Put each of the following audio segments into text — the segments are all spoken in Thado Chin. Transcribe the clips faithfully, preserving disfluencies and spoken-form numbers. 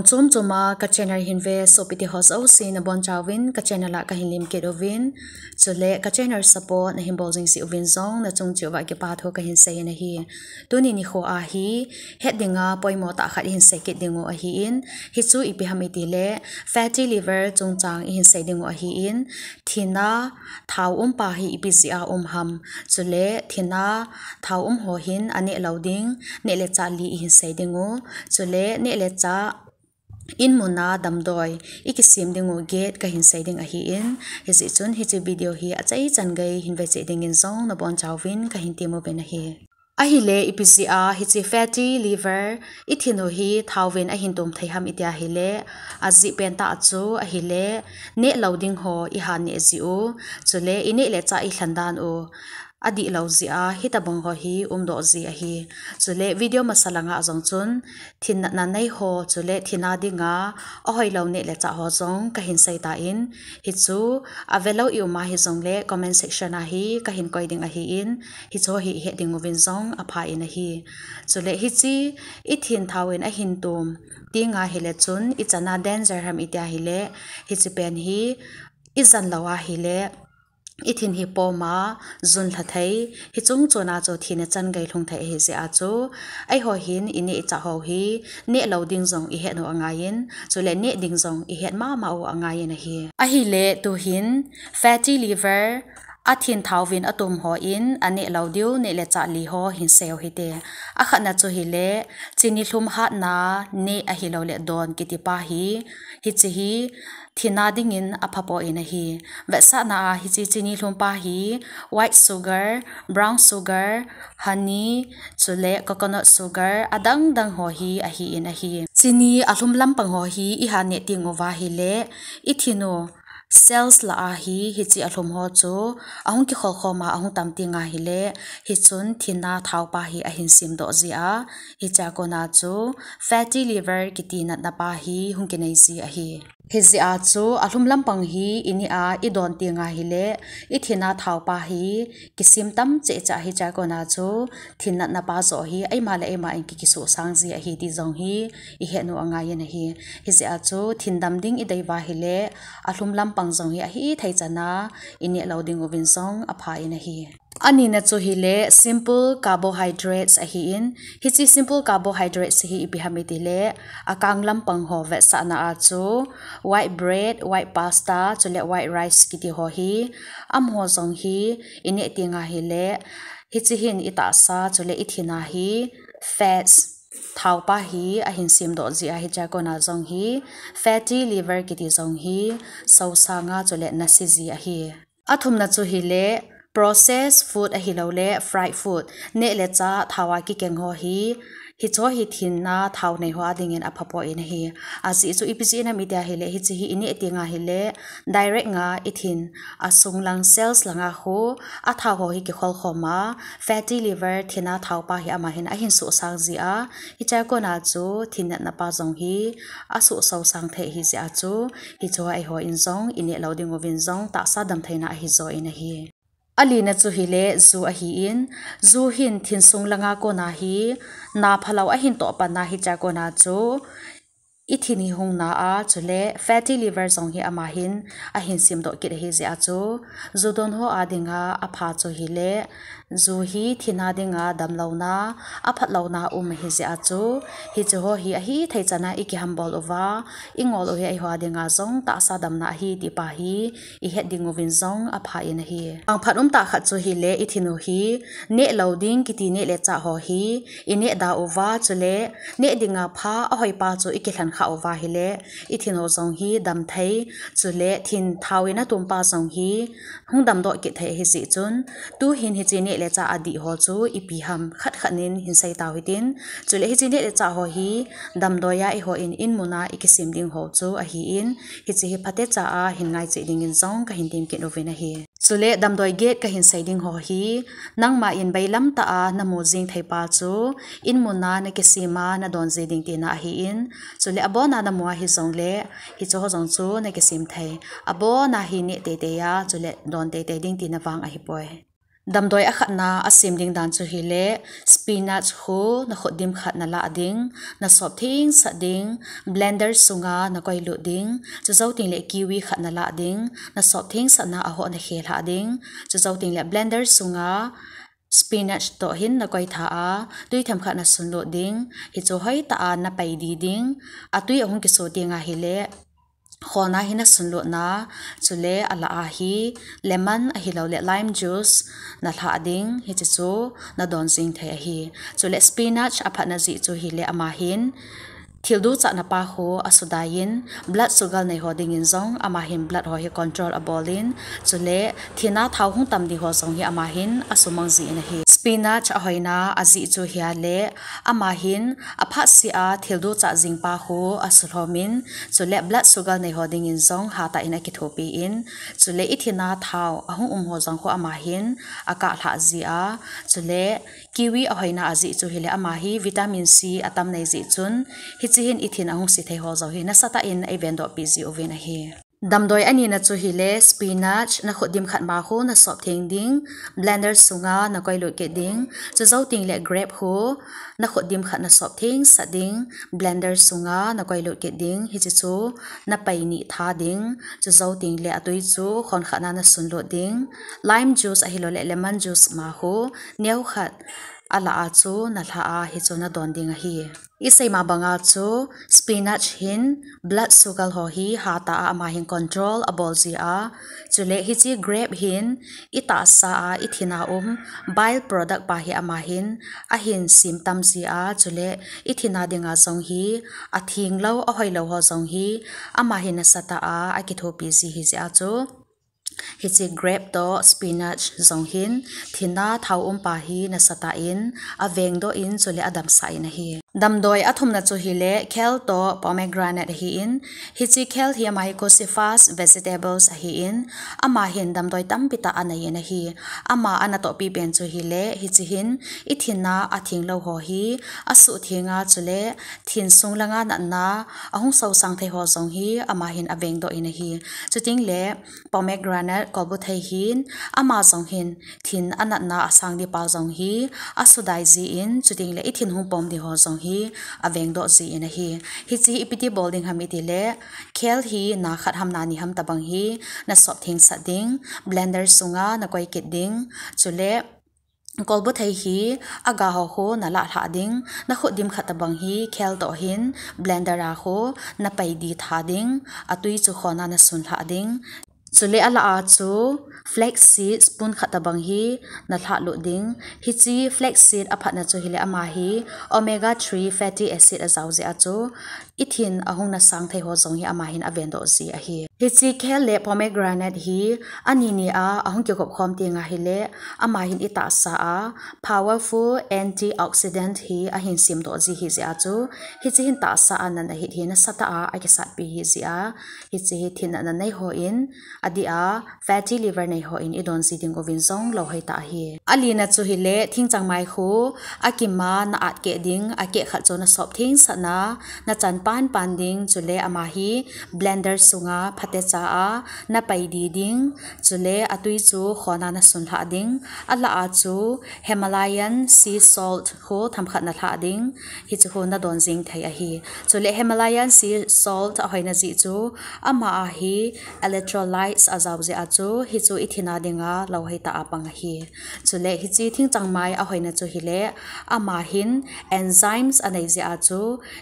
Chom chom a ka channel hin ve sopite ho jouse nabonchauvin ka channel a kahin lemkit uvin, chule ka channel support nahin bol jing jeh uvin jong nachung cheh uva kipa thu kahin sei in ahi. Tuni nikho a hi het dinga poimo tah khat ihin sei kit diu ahin, hichu ipi ham itile fatty liver chungchang ihin sei diu ahin, thinna thao umpa hi ipi jeh a um ham, chule thinna thao um ho hin aneh lou ding neh le chah li ihin sei diu, chule neh le chah in muna damdoi ikisem diu get kahin sei ding ahin, hijeh chun hiche video hi achaichan gei hin ve cheh dingin jong nabonchauvin kahin tem uvin ahi. Ahile ipi jeh a hiche fatty liver ithin u hi thaovin ahin tom thei ham iti ahile, ajeh pentah chu ahile neh lou ding ho iha neh jeh u, chule ineh le chah ilhen dan u adih lou jeh a hitobang ho hi umdoh ji ahi. Chule video masa langa jong chun thin natna nei ho chule thinna dinga ahoilou neh le chah ho jong kahin sei tan, hichu avelou i um a hijongle comment section a hi kahin koi ding ahin, hichu hi ihet diu vin jong apha in ahi. Chule hiche ithin thaovin ahin tom tenga hile chun ichan a danger ham iti ahile, hiche pen hi ijan lou ahile ithin hi pom a junlha thei, hiche chungchon a chu thinna chan gei lhung thei ahi jeh a chu, eiho hin ineh ichah ho hi neh lou ding jong ihet u angaiyin, chule neh ding jong ihet mama u angaiyin ahi. Ahile tuhin fatty liver athin thaovin atom hon aneh lou diu neh le chah li ho hin sei u hite. Akhatna chu hile chini lhum hatna neh ahiloule don kiti pa hi, hiche hi thinna dingin apha poi in ahi. Vetsahna a hiche chini lhum pa hi white sugar, brown sugar, honey, chule coconut sugar adang dang ho hi ahin ahi. Chini alhum lampang ho hi iha neh teng uva ahile ithin u cells lah a hi hiche alhum ho chu ahung kikhol khom a ahung tam tenga hile, hichun thinna thao pa hi ahin semdoh ji a, hichea kona chu fatty liver kiti natna pa hi hung kinei ji ahi. Hijeh a chu alhum lampang hi ineh a idon tenga hile ithinna thao pa hi kisem tam cheh cheh a, hichea kona chu thin natna pa joh hi eima le eima in ki, kisuhsang ji ahi ti jong hi ihet u angaiyin ahi. Hijeh a chu thin dam ding idei uva ahile alhum lampang jong hi ahithei chan a ineh lou diuvin jong apha in ahi. Anina chu hile simple carbohydrates ahin, hiche simple carbohydrates hi ipi ham itile akang lampang ho vetsahna a chu white bread, white pasta, chule white rice kiti ho hi, amaho jong hi ineh tenga hile hiche hin itahsa chule ithin a hi fats, thao pa hi ahin semdoh ji a, hichea kona jong hi fatty liver kiti jong hi sosang a chule nase ji ahi. Athumna chu hile processed food ahiloule fried food, neh le chah thao a kikeng ho hi, hicheho hi thinna thao nei ho a dingin apha poi in ahi. Ajeh chu ipi jeh ham iti ahile hiche hi ineh tenga hile direct nga ithin asung lang cells langa khu athao ho hi kikhol khom a, fatty liver thinna thao pa hi ama hin ahin suhsang ji a, hichea kona chu thin natna pa jong hi asuhsosang thei ahi jeh a chu, hicheho eihon jong ineh lou diuvin jong tahsa damtheina ahi jo in ahi. Alina chu hile ju ahin, ju hin thin sung langa kona hi na phalou ahin toh pan a, hichea kona chu ithin hi hung na a, chule fatty liver jong hi ama hin ahin semdoh kit ahi jeh a chu, ju don ho a dinga apha chu hile ju hi thinna dinga damlouna, aphatlouna um ahi jeh a chu, hicheho hi ahithei chan a ikiham bol uva ingol u hi eiho a dinga jong tahsa damna ahi ti pa hi ihet diuvin jong apha in ahi. Vangphat umtah khat chu hile ithin u hi neh lou ding kiti neh le chah ho hi ineh da uva, chule neh dinga pha ahoipa chu ikilhen khah uva ahile ithin u jong hi damthei, chule thin thao in atom pa jong hi hung damdoh kit thei ahi jeh chun, tuhin hiche neh le chah adih ho chu ipi ham khat khat in hin sei tau hitin, chule hiche neh le chah ho hi damdoi a eihon inmun a ikisem ding ho chu ahin, hiche hi phatecha a hin ngaicheh dingin jong kahin temkit uvin ahi. Chule damdoi get kahin sei ding ho hi, nangma in bailam tah a namu jing thei pa chu inmun a nakisem a nadon ji ding tina ahin, chule abon a namu a hijongle hicheho jong chu nakisem thei. Abon a hi neh teitei a, chule don teitei ding tina vang ahipoi. Damdoi akhatna a sem ding dan chu hile, spinach khu na khut dim khat na lah ding, na sop theng sat ding, blender sunga na koi lut ding, chu zo ting le kiwi khat na lah ding, na sop theng satna a ho na khe hlah ding, chu zo ting le blender sunga spinach to hin na koi tha a, tui them khat na sun lut ding, hi chu hoi ta a na pai di ding, a tui a hung kiso ding a hile, khona hi na sun lut na, chule a lah a hi lemon ahilou le lime juice na hlah ding, hi chi chu na don jing thei ahi. Chule spinach a phatna jeh chu hile ama hin thil duchah na pa khu a sudai in blood sugar nei ho ding in jong ama hin blood ho hi control a bol in, chule thinna thao hung tam di ho jong hi ama hin a sumang jin ahi. Spinach a hoina a jeh chu hia le, ama hin a phat si a thil duchah jing pa khu a sulhom in, chule blood sugar nei ho ding in jong hatah in a kithopi in, chule i thinna thao a hung um ho jong khu ama hin a kah hlah ji a, chule kiwi a hoina a jeh chu hile ama hi vitamin C a tam nei jeh chun, hi chi hin i thin a hung si thei ho jong hi nasatah in a i ven doh pi ji uvin ahi. Damdoi a nina chu hile spinach na khut dim khat ma khu na sop theng ding, blender sunga na koi lut kit ding, chu zo ting le grape khu na khut dim khat na sop theng sat ding, blender sunga na koi lut kit ding, hi chi chu na pai ni tha ding, chu zo ting le a tui chu khon khat na na sun lut ding, lime juice ahilou le lemon juice ma khu neo khat a lah a chu na hlah a hi chu na don ding ahi. I sei ma banga chu spinach hin blood sugar ho hi hatah a ama hin control a bol ji a, chule hi chi grape hin i tahsa a i thinna um bile product pa hi ama hin a hin sim tam ji a, chule i thinna dinga jong hi a theng lou a hoi lou ho jong hi ama hin nasatah a a kithopi ji hi jeh a chu hi chi grape to spinach jong hin thinna thao um pa hi nasatah in a veng doh in chule a damsah in ahi. Damdoi a thumna chu hile kale to pomegranate ahi in, hi chi kale hi ama hi cruciferous vegetables ahi in, ama hin damdoi tampi tah a nei in ahi. Ama a natoh pi pen chu hile hi chi hin i thinna a theng lou ho hi a suh theng a, chule thin sung langa natna a hung sosang thei ho jong hi ama hin a veng doh in ahi. Chuting le pomegranate kolbuthei hin ama jong hin thin a natna a sang di pa jong hi a sudai ji in, chuting le i thin hung pom di ho jong hi a veng doh ji in ahi. Hi chi hi i pi ti bol ding ham i ti le, kale hi na khat ham na ni ham tabang hi na sop theng sat ding, blender sunga na koi kit ding, chule kolbuthei hi a ga ho khu na lah hlah ding, na khut dim khat tabang hi kale to hin blender a khu na pai di tha ding, a tui chu khona na sun hlah ding. Chule a lah a chu flax seed spoon khat tabang hi na hlah lut ding. Hi chi flax seed a phatna chu hile ama hi omega three fatty acid a jao jeh a chu i thin a hung na sang thei ho jong hi ama hin a ven doh ji ahi. Hi chi kale le pomegranate hi a ni ni a a hung kikop khom teng a hile ama hin i tahsa a powerful antioxidant hi a hin sim doh ji hi jeh a chu hi chi hin tahsa a natna hi hi nasatah a a kisat pi hi jeh a hi chi hi thin natna nei ho in a di a fatty liver nei ho in i don ji ding uvin jong lou hoi tah ahi. A lina chu hile thingchang mai khu a kim a na at keh ding, a keh khat chu na sop theng sat na, na chan pan pan ding, chule ama hi blender sunga phatecha a na pai di ding, chule a tui chu khona na sun hlah ding, a lah a chu Himalayan sea salt khu themkhat na hlah ding, hi chu khu na don jing thei ahi. Chule Himalayan sea salt a hoina jeh chu ama a hi electrolytes a jao jeh a chu hi chu i thinna dinga lou hoi tah a pang ahi. Chule hi chi thingchang mai a hoina chu hile ama hin enzymes a nei jeh a chu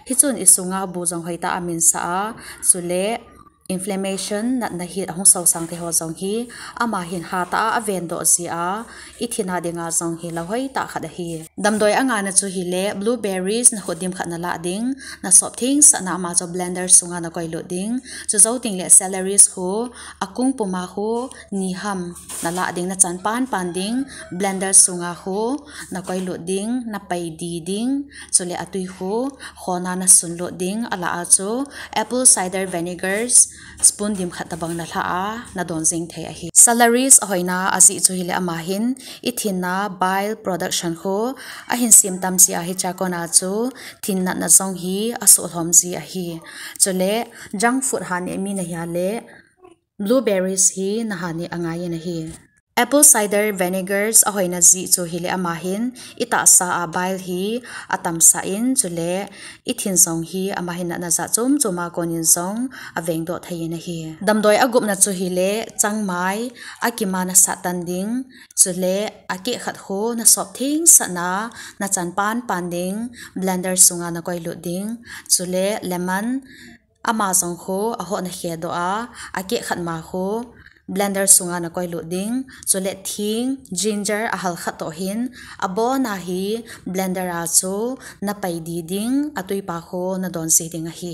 hi chun i sunga bu jong hoi tah a min sah a, chule inflammation natna hi a hung sosang thei ho jong hi ama hin hatah a a ven doh ji a, i thinna dinga jong hi lou hoi tah khat ahi. Damdoi a ngana chu hile blueberries na khut dim khat na lah ding, na sop theng sat na ama chu blender sunga na koi lut ding, chu zo ting le celeries khu a kung puma khu ni ham na lah ding, na chan pan pan ding, blender sunga khu na koi lut ding, na pai di ding, chule a tui khu khona na sun lut ding, a lah a chu apple cider vinegar spoon dim khat tabang na hlah a na don jing thei ahi. Celeries a hoina a jeh chu hile ama hin i thinna bile production khu a hin sim tam ji a hi cha kona chu thin natna jong hi a suh lhom ji ahi. Chule junk food ha ne mi na hia le blueberries hi na ha ne a ngai in ahi. Apple cider vinegars ahoina jeh chu hile amahin itahsa a bile hi atamsah in, chule ithin jong hi amahin natna jat chom chom a konin jong avengdoh thei in ahi. Damdoi agupna chu hile changmai akima nasat tan ding, chule akeh khat khu nasop thengsatna nachan pan pan ding, blender sunga nakoilut ding, chule lemon ama jong khu ahoh nakhedoh a, akeh khat ma khu blender sunga nakoilut ding, chule thing, ginger ahal khat toh hin, abona hi blender a chu napai di ding, atuipa khu nadon ji ding ahi.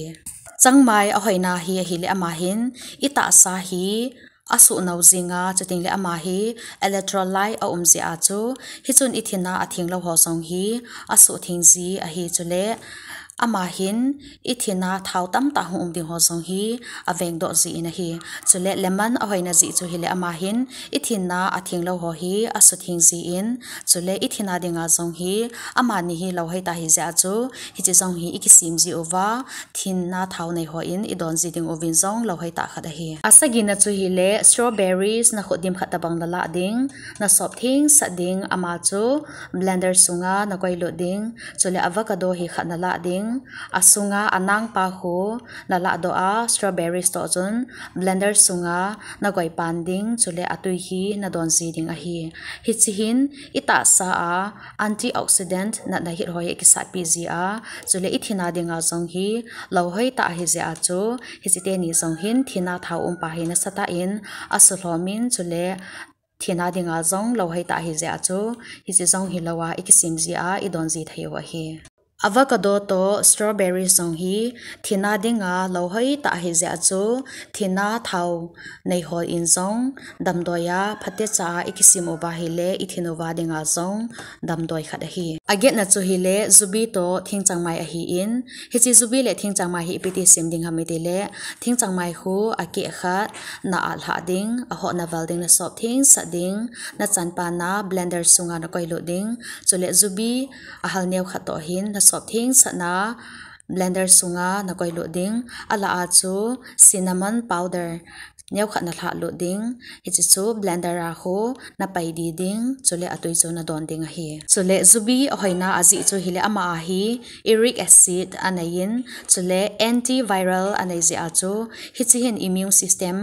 Changmai ahoina hi ahile amahin itahsa hi asuh nau jinga, chutengle ama hi electrolyte aum jeh a chu, hichun ithin a atheng lou ho jong hi asuh theng ji ahi, chule amahin ithin a thao tamtah hung um ding ho jong hi avengdoh ji in ahi. Chule lemon ahoina jeh chu hile amahin ithin a atheng lou ho hi asutheng ji in, chule ithin a dinga jong hi amani hi louhoi tah ahi jeh a chu, hiche jong hi ikisem ji uva, thin a thao nei hon idon ji ding uvin jong louhoi tah khat ahi. Asagina chu hile strawberries nakhut dim khat tobang nalah ding, nasop thengsat ding, ama chu blender sunga nakoilut ding, chule avocado hi khat nalah ding, asunga anangpa khu nalah doh a, strawberries toh chun blender sunga nakoi pan ding, chule atui hi nadon ji ding ahi. Hiche hin itahsa a antioxidant natna hit ho hi ikisatpi ji a, chule ithin a dinga jong hi louhoi tah ahi jeh a chu, hiche teni jong hin thin a thao umpa hi nasatah in asuhlhom in, chule thin a dinga jong louhoi tah ahi jeh a chu, hiche jong hi lou a ikisem ji a idon ji thei u ahi. Avocado toh strawberries jong hi thin a dinga louhoi tah ahi jeh a chu, thin a thao nei hon jong damdoi a, phatecha a ikisem uva hile ithin uva dinga jong damdoi khat ahi. Agetna chu hile jubi toh thingchangmai ahin, hiche jubi le thingchangmai hi ipi ti sem ding ham itile, thingchangmai khu akeh khat na-atlhah ding, ahoh naval ding, nasop thengsat ding, nachan pan a blender sunga nakoilut ding, chule jubi ahal neo khat toh hin nasop thengsatna blender sunga nakoilut ding, alah a chu cinnamon powder neo khat nalhahlut ding, hiche chu blender a khu napai di ding, chule atui chu nadon ding ahi. Chule jubi ahoina ajeh chu hile ama a hi uric acid anei in, chule antiviral anei jeh a chu, hiche hin immune system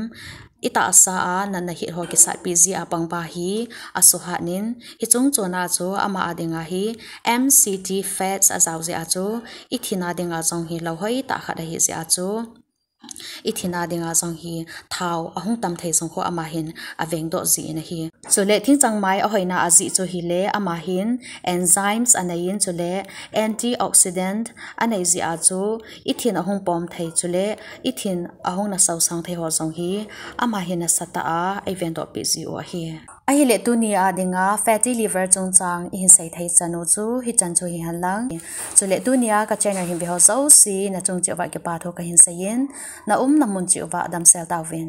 itahsa a natna hit ho kisatpi ji a pangpa hi asuhat in, hiche chungchon a chu ama a dinga hi M C T fats ajao jeh a chu, ithin a dinga jong hi louhoi tah khat ahi jeh a chu, ithin a dinga jong hi thao ahung tam thei jong khu amahin avengdoh ji in ahi. Chule thingchangmai ahoina ajeh chu hile amahin enzymes anei in, chule antioxidant anei jeh a chu, ithin ahung pom thei, chule ithin ahung nasao sang thei ho jong hi amahin nasatah a eivengdoh peh ji u ahi. Ahile tuni a dinga fatty liver chungchang ihin sei thei chan u chu hichan chu hihen lang. Chule tuni a ka channel hin ve ho jouse nachung cheh uva kipathu kahin sei in, naumna mun cheh uva damsel tauvin.